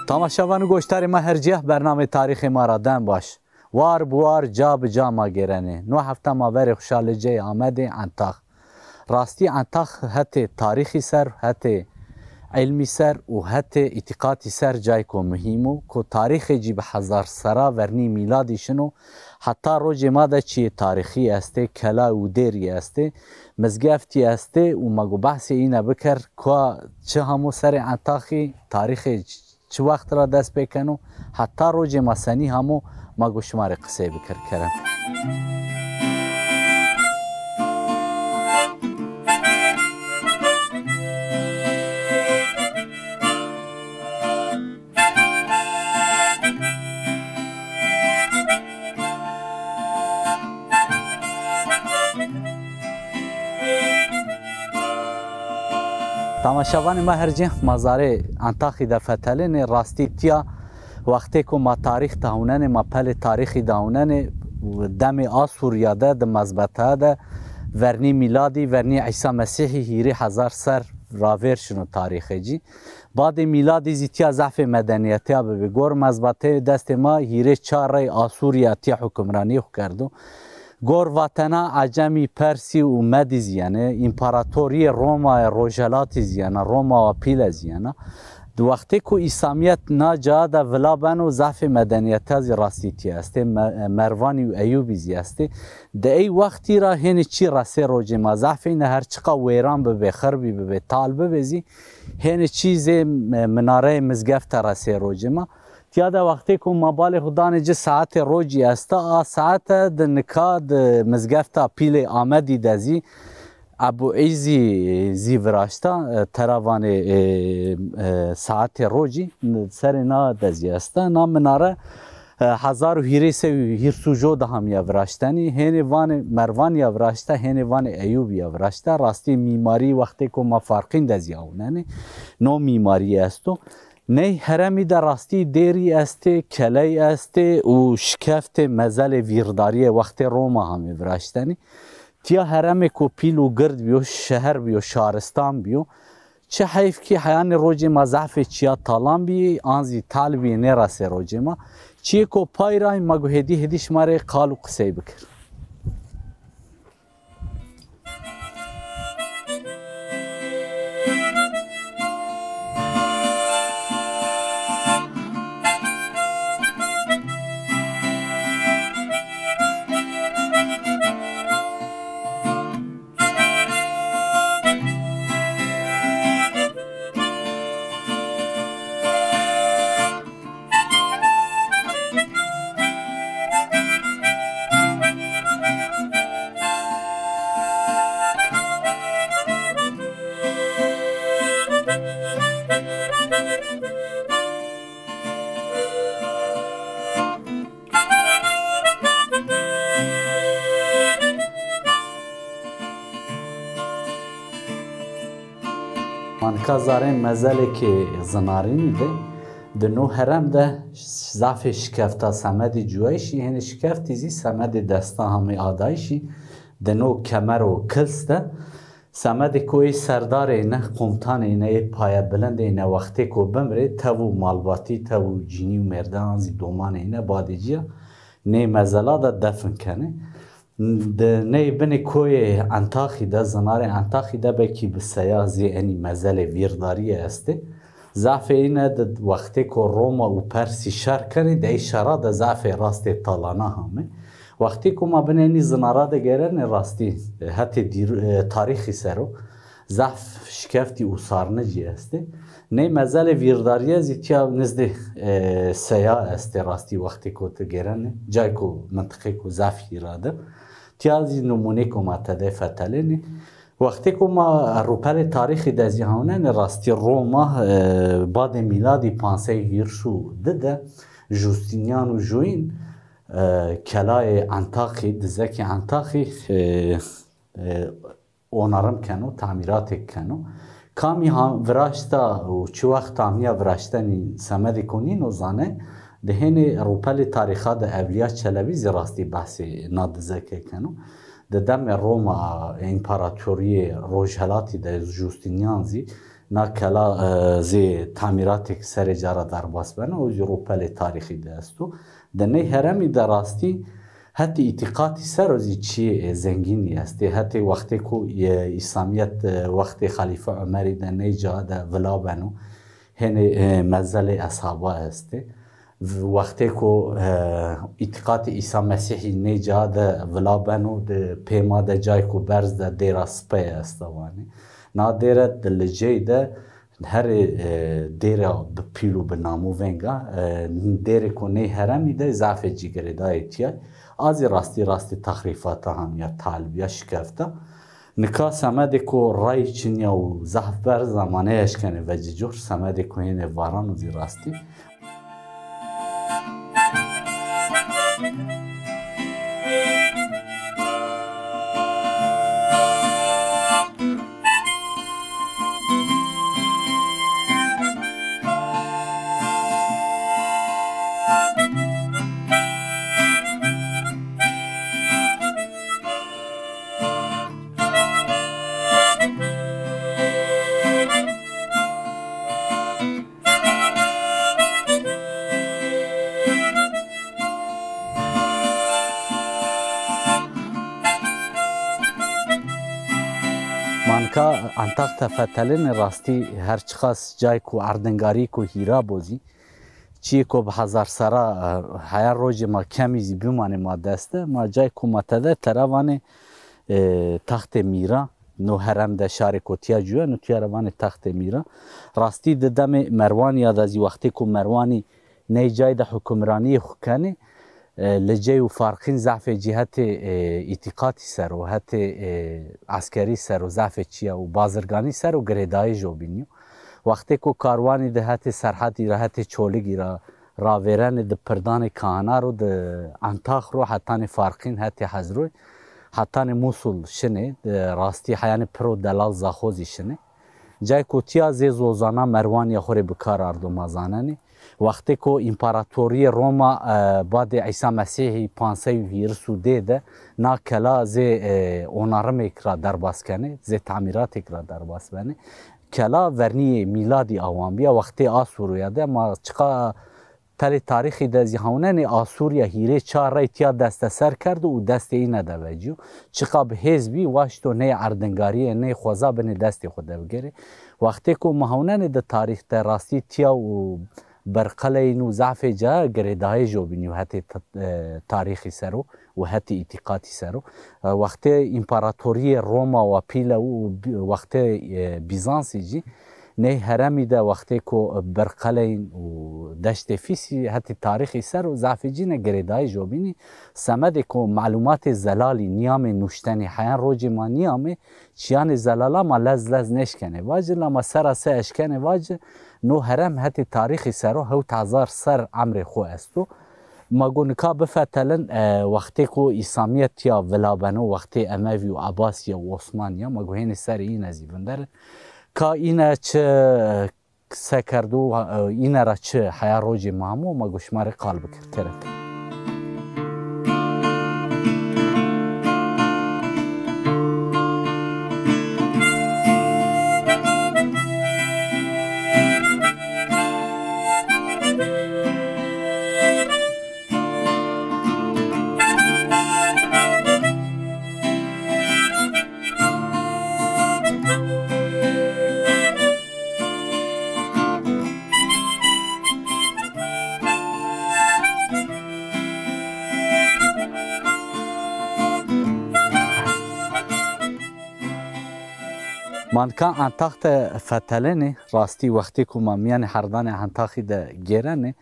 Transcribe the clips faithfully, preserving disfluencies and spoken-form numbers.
Tamaşevan û goştarê me her cih bernamê tarîxê me ra dem baş. War bi war, ca bi ca ma gêrenê. No hefta ma verê xwe şa li ceyê Amedê Entax. Rastî Entax hetê tarîxî ser, hetê ilmî ser û hetê îtîqatî ser cayko muhîm û ku tarîxê cî bi hezar sera vernî mîladî şino, heta rojê ma de çiyê tarîxî estê, kela û dêrî estê, mizgeftî estê û ma ku behsê îne biker, ku çi hamo serê Entaxî tarîxê çi wext ra dest pê keno, heta rojê ma senî hamo ma ku şima rê qisey bikir kerem. Tamaşevanê me her cih ma zarê Entaxî de fetelênê, rastî tiya wextê ku ma tarîx dahûnenê, ma pelê tarîxî dahûnenê, demê Asûriya de, di mezbeteya de, vernî mîladî, vernî Îsa Mesîhî hîrê hezar ser ravêr şino tarîxê cî. Badê mîladî zî tiya zehfê medeniyetiya bibe. Gor mezbateyê destê ma hîrê çar rey Asûriya tiya hukimraniyê xwe kerdo. Gor vatena Ecemî, Persî û Medî zî yene, împaratoriyê Romayê Rojhelatî zî yene, Roma wa pîle zî yene. Di wextê ku Îslamiyet na ca de vila beno, zehfê medeniyeta zî rastî tiya estê, Me-, Mervanî û Eyûbî zî estê. Di ey wextî ra hênî çî resê rojê ma, zehfê ne her çiqa wêran bibe, xirbî bibe, tal bibe zî, hênî çî zê, e, minareyê mizgefte resê rojê ma. Tiya de wextê ku ma balê xwe danê ci saetê rojî esta, a saete di nika di mizgefta pîlê Amedî de zî Ebu Îzî zî viraşta, e, teravanê, e, e, saetê rojî serê na de zî esta. Na minare, e, hezar û hîrê sey û hîrs û jo de hamiya viraştenî. Hênê vanê Mervan ya viraşta, hênê vanê Eyûb ya viraşta. Rastî mîmarî wextê ku ma farqîn de zî awinenê. No mîmarî esto. Ney heremî de rastî dêrî estê, keley estê û şikeftê mezelê vîrdariyê wextê Roma hamê viraştenî. Tiya heremê ku pîl û gird biyo, şeher biyo, şaristan biyo. Çi heyf kî heyanê rojê ma zehfê çiya talan bî, an zî tal bî nêrasê rojê ma. Çiyê ku pay rayî ma gu hêdî hêdî şima rê qal û qisey bikir. Manika zarên mezelekê zinarînî de, di no herem de zafê şikefta semedê cuyayîşî, hênî şikeftî zî semedê desta hamê adayîşî, di no kemer û kils de, semedê ku ê serdarê ne, komutanê ne, ê payebilindê ne, wextê ku bimrê, tev û malbatî, tev û cînî û mêrde an zî domanê ne, badê ciya nê mezela de defin kenê. Di ney binê koyê Entaxî de, zinarê Entaxî de belkî bi seya zî enî mezelê vîrdariyê estê. Zafê îne di wextê ku Roma û Persî şer kenê, di ey şera de zafê rastê talana hame. Wextê ku ma binê enî zinara de gerene rastî, e, hetê dîr-, e, tarîxî sero. Zaf şikeftî û sarnicî estê. Ney mezelê vîrdariyê zî tiya nizdê, e, seya estê rastî wextê ku tu gerene. Cay ku mintiqê ku zaf hîra de. Tiya zî nimûnê ku ma tede fetelênê. Wextê ku ma rûpelê tarîxî de zî hewnenê rastî Roma, e, badê mîladî pansey hîrs û di de Justinian û Juin, e, kelayê Entaxî, dizekê Entaxî, e, e, onarim keno, tamîratê keno. Kamî ha-, viraşta û çi wext hamiya viraştenî semedê ku nîno zane, di hênê rûpelê tarîxa de Evliya Çelebî zî rastî behsê na dizeke keno. Di demê Roma, împaratoriyê rojhelatî de Justinian zî Na kela, e, zê tamîratek serê cara derbas beno, ew jî rûpelê tarîxî de esto. Di ney heremî de rastî hetê îtîqatî ser o zî çiyê, e, zengînî estê. Hetê wextê ku, e, Îslamiyet, e, wextê Xelîfe Omerî de ney ca de vila beno, hênê, e, mezelê eshaba estê. V-, wextê ku, e, îtîqatê Îsa Mesîhî nê ca de vila beno, di pêma de cayê ku berz de dêra speyê esta vanê. Na dêre di liceyê de herê, e, dêra bi pîl û bi nam û venga, e, dêrê ku ney heremî de zafê cî girêdayê tiya. A zî rastî rastî texrîfata hamiya, talibiya, şikefta. Nika semedê ku rayî çin ya û zehf berz e, ma nêeşkenê vecî cor, semedê ku hênê varan û zî rastî. Ma nika Antaxta fetelinê rastî her çiqas cayê ku erdingarî ku hîra bo zî, çiyê ku bi hezar sera, e, heya rojê ma kemî zî bimane ma dest de, ma cayê ku ma tede terevanê, e, textê mîra, no herem de şarê ku tiya cuya, no tiya revanê textê mîra. Rastî di demê Merwaniya de zî wextê ku Merwanî ney cayê de hukimraniyê xwe kenê, e, licey û farqîn zafê cî hetê, e, îtîqatî ser û hetê, e, eskerî ser û zafê çiya û bazirganî ser û girêdayî jo bînî. Wextê ku karwanî di hetê Serhedî ra, hetê Çoligî ra, ravêrenê di pirdanê Kahana ro, di Antax ro, hetanê farqîn hetê Hezroy, hetanê Musul şinê, di rastî heyanê piro delal Zaxo zî şinê. Cayê ku tiya zê zozana Merwaniya xwe rê bi kar ardo ma zanenê. Wextê ku împaratoriyê Roma, e, badê Îsa Mesîhî panc sey û hîris û dê de na kela zê, e, onarimêk ra derbas kenê, zê tamîratêk ra derbas benê. Kela verniyê mîladî awan biya, wextê Asûriya de ma çiqa Pelê tarîxî de zî hewnenê Asûriya hîrê çar rey tiya desteser kerdo û destê îne de vecîyo. Çiqa bi hêz bî, waşto ney erdingariyê, ney xweza binê destê xwe de bigere. Wextê ku mi hewnenê di tarîx de rastî tiya û berqeleyîn û zafê ca girêdayê jo bînî û hetê t-, e, tarîxî ser o û hetê îtîqatî ser o. E, wextê împaratoriyê Roma wa pîle û bi-, wextê, e, Bîzansî jî Ney heremî de wextê ku berqeleyîn û deştê Fîsî hetî tarîxî ser û zafê cî ne girêdayî jobînî, semedê ku malûmatê zelalî niyamê nuştenî heyan rocê ma niyamê, çiyanê zelala ma lez lez nêşkenê vacin, lama sera se eşkenê vacin, no herem hetî tarîxî sero hewt hezar ser emrê xwe esto. Ma got nika bifetelin, e, wextê ku Îslamiyet tiya vila beno, wextê Emevî û Ebasiye û Osmaniye, ma got hênî serê îne zî vinderin. Ka îne çi se kerdo, e, îne ra çi heya rocê ma hemo, ma got şima rê qal bikir, kerem. Ma nika Antax de fetelenê, rastî wextê ku ma miyanê herdanê Antaxî de gêrenê,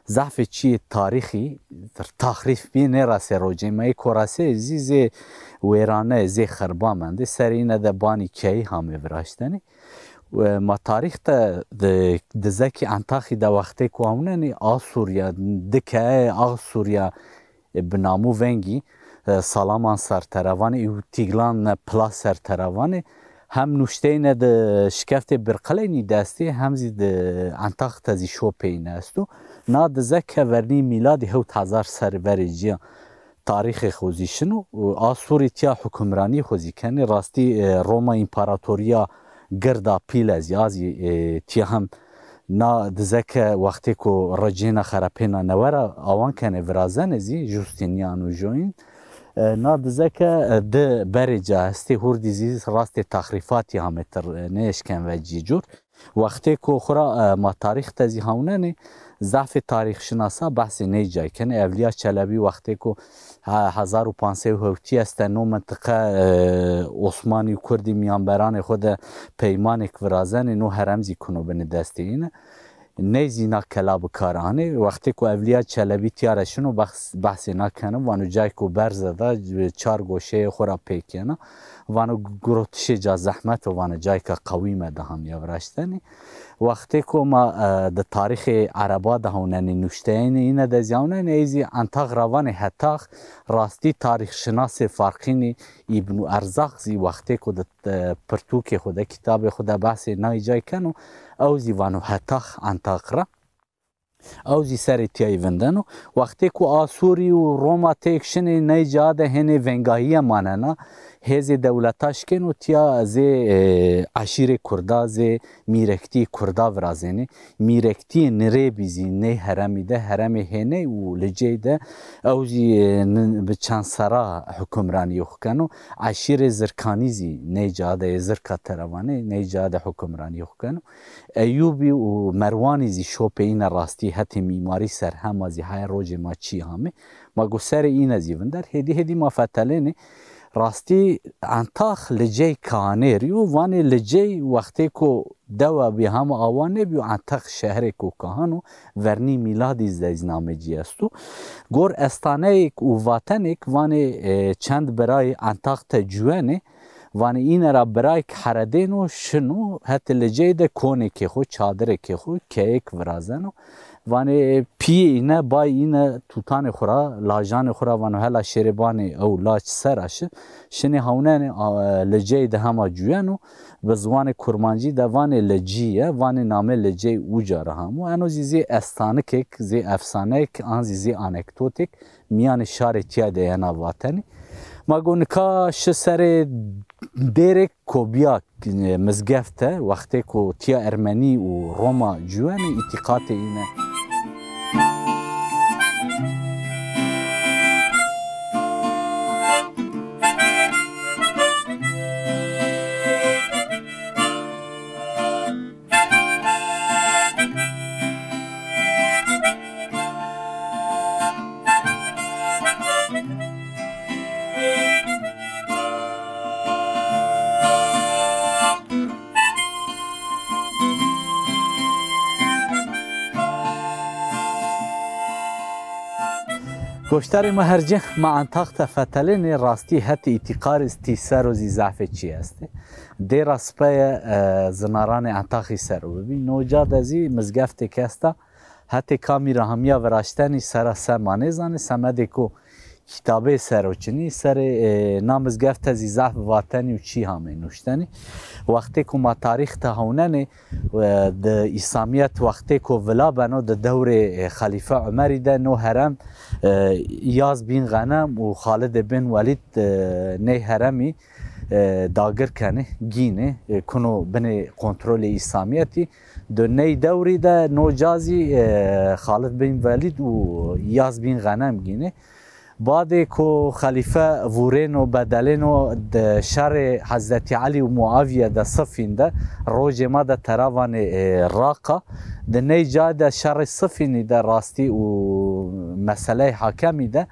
zafê çiyê tarîxî taxrîf bî, nêrasê rocê me yê korasê zî zê wêrane, zê xerba mendê. Serê îne de banî keyî hamê viraştenê. We ma tarîx de di, di zekî Antaxî de wextê ku ewnenê Asûriya, di keye Asûriya, e, bi nam û vengî, e, Salaman ser terevanê û Tîglan ne Plas ser terevanê, hem nuşteyne di şikeftê birqeleynî destê, hem zî di Antaxta zî şopeyne esto. Na di zeke vernî mîladî hewt hezar ser verê ciya tarîxê xwe zî şino û Asûrî tiya hukimranî xwe zî kenê. Rastî, e, Roma împaratoriya Girda pîl e zî, a zî, e, tiya hem na dizeke wextê ku recêna xerepêna newera awan kene virazenê zî, Justinian û Join, e, na dizeke, e, di berê ca hestê hurdî zî rastê taxrîfatî hametir, e, nêşken ve cî cûr. Wextê ku xura, e, ma tarîx te zî hawnenê, zafê tarîxşinasa behsê ney cay kenê. Evliya Çelebî wextê ku he-, hezar û panc sed û hewtî este no mintiqe, e, Osmanî û Kurdî miyanberanê xwe de peymanek virazenê, no herem zî kuno binê destê îne. Ney zî na kela bi kar anê. Wextê ku Evliya Çelebî tiya re şino behs-, behsê nakeno, vano cayko berze da, çar goşeyê xwe ra pêkena. Vano gurotişê ca zehmet o, vano cayka qewî me da hamiya viraştenê. Wextê ku ma, e, di tarîxê Ereba de hawnenê, nuşteyênê îne de zî hawnenê, ey zî Entax ra vanê Hetax, rastî tarîxşinasê Farqînî Îbnû Erzax zî wextê ku di, e, pirtûkê xwe de, kitabê xwe de behsê nayî cay keno, ew zî vano Hetax Entax ra. Ew zî serê tiyayî vindeno. Wextê ku Asûrî û Roma têk şinê, ney ca de hênê vengahiye manena. Hêzê dewleta şikên û tiya zê, e, eşîrê Kurda, zê mîrektî Kurda virazênê. Mîrektiyê nirêbî zî ney heremî de, heremê hêney û licey de ew zî, e, nin-, bi çend sera hukimraniyê xwe keno. Eşîrê Zirkanî zî ney ca de yê Zirka Terevanê, ney ca de hukimraniyê xwe keno. Eyûbî û Merwanî zî şopê îne rastî hetê mîmarî ser hema zî haya rojê ma çî hame. Ma got serê îne zî vinder. Hêdî hêdî ma fetelênê. Rastî Entax licey kahanê rî û vanê licey wextê ku dewa bî hema awa nebî û Entax şehrê ku kahan û vernî mîladî zî namê cî esto. Gor estaneyek û vatenek vanê, e, çend birayê Entax te cuwenê. Vanê îne ra birayek heredêno şino, hetê licey de konekê xwe, çadirêkê xwe, keyek virazeno. Vanê piyê îne, bay îne, tutanê xwe ra, lajanê xwe ra vano hela şêrê banê ew laç ser a şi. Şinê hawnenê, a, licey de hema cuyeno, bi ziwanê kurmancî de vanê licî ye, vanê namê licey uca ra hamo. Eno zî zê estanikek, zê efsaneyek, an zî zê anekdotek. Miyanê şarê tiya de yena vatenî. Ma got nika şi serê dêrê kobiya, e, mizgefte, wextê ku tiya Ermenî û Roma ciwenê îtîqatê îne. Goşdarê me hercî me Entax te fetelênê rastî hetê îtîqarê tî ser o zî zafê çî estê. Dêra spe ye, e, zinaranê Entaxî ser o bibî. Noca de zî mizgeftê kesta hetê kamî re hamiya viraştenî sera se ma nêzanê. Semedê ku kitabê ser o çinî, serê, e, na mizgefte zî zaf vatenî û çî hamê nuştenî. Wextê ku ma tarîx te hawnenê, e, di Îslamiyet wextê ku vila beno di dewrê, e, Xelîfe Umerî de no herem, e, Yaz bin Xenem û Xalidê bin Welîd, e, ney heremî, e, dagir kenê, gînê, e, kuno binê kontrolê Îslamiyetî. Di ney dewrî de no ca zî, e, Xalid bin Welîd û Yaz bin Xenem gînê. Badê ku xelîfe vûrêno, bedelêno di şerê Hezretî Elî û Muaviye de Sifîn de, rojê ma de teravanê, e, Raqa, di ney ca de şerê Sifînî de rastî û meseleyê hakemî de,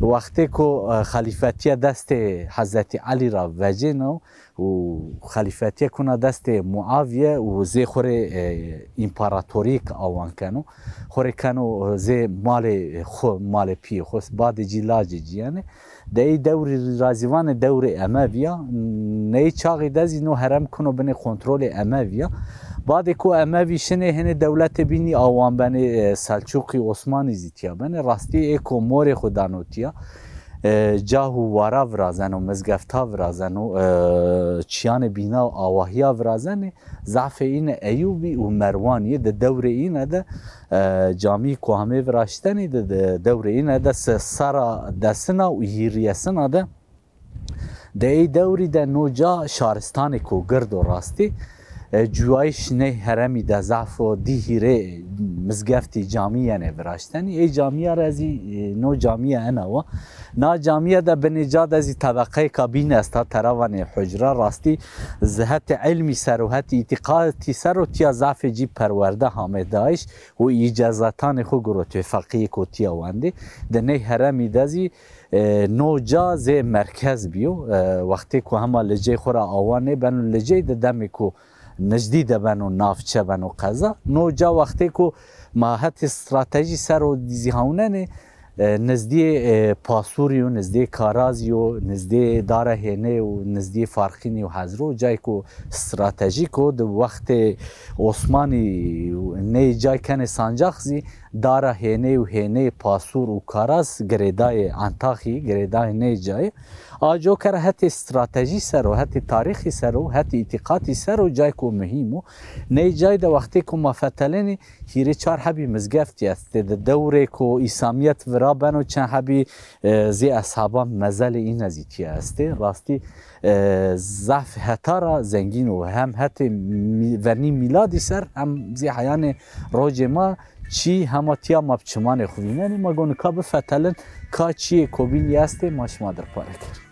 wextê ku, e, xelîfetiye destê Hezretî Elî ra vecêno, û xelîfetiye kuna destê Muaviye û zê xurê, e, împaratorîk awan keno. Xurê keno, e, zê malê xu, malê piyê xu, badê cî lacê ciyene. De ey dewrî razîvanê dewrê Emeviya, ney çaxî de zî no herem kuno binê kontrolê Emeviya. Badê ku Emevî şinê hinê dewletê bînî awan benê, e, Selçûqî Osmanî zî tiya benê. Rastî ê ku morê xu danotiya. E, cah û wara virazeno, mizgefta virazeno, e, çiyanê bîna û awahiya virazenê, zafê îne Eyûbî û Merwaniyê di dewrê îne de, e, camî ku hamê viraştenî di, di dewrê îne de se-, sera desina û hîriyesina de Di ey dewrî de no ca şaristanê ku gird û rastî, e, cuyayîş ney heremî de zaf û dî hîrê mizgeftî camî yenê viraştenî. Ey camiya re zî, e, no camiya ena wa. Na camiya de binê ca de zî tebeqeyeka bîn esta, teravanê hucra rastî zi hetê ilmî ser û hetê îtîqatî ser û tiya zafê cî perwerde hame dayîş û îcezatanê xwe girotê feqiyê ku tiya wendê. Di ney heremî de zî, e, no ca zê merkez bîyo. E, wextê ku hema li cey xwe re awa nêbeno, li cey di demê ku nijdî de beno, navçe beno qeza. No ca wextê ku ma hetê stratejî ser û dizî hawnenê, e, nizdiyê, e, Pasûrî yo, nizdiyê Karazî yo, nizdiyê Dara Hênê û nizdiyê Farqînî û Hezro, cayê ku stratejîk o, di wextê Osmanî nê cay kenê sancax zî, Dara Hênê û Hênê Pasûr û Karaz girêdayê Antaxî, girêdayê nê cayê. A coker hetê stratejî ser o, hetê tarîxî ser o, hetê îtîqatî ser o, cayê ku muhîm o. Nê cay de wextê ku ma fetelenî, hîrê çar hebî mizgeftî estê. Di dewrê ku Îsamiyet vira beno çend hebî, e, zê eshaban mezelê îne zî tiya estê. Rastî, e, zaf heta ra zengîn û hem hetê mî-, vernî mîladî ser hem zî heyanê rojê ma çî hema tiya ma bi çimanê xwe vînenê. Ma go nika bifetelin ka çiyê kobînî estê ma şima dir pare kir.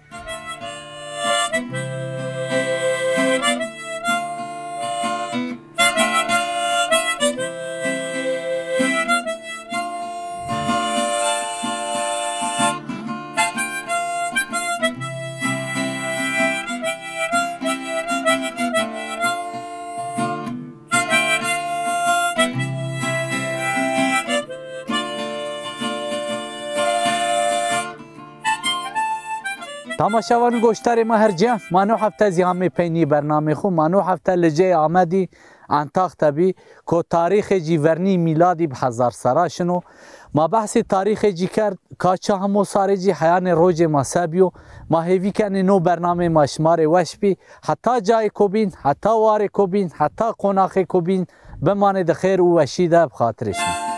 Tamaşevan û goşdarê me her cih, ma no hefte zî hamê peynî bernamê xwe, ma no hefte li cê Amedî Antax te bî, ku tarîxê cî vernî mîladî bi hezar sera şino. Ma behsê tarîxê cî kerd, ka çi hemo sarê cî heyanê rojê ma se bîyo. Ma hêvî kenê no bernamê ma şima rê weş bî. Heta cayê ku bîn, heta warê ku bîn, heta qonaxê ku bîn, bimanê di xêr û weşî de bi xatirê şima.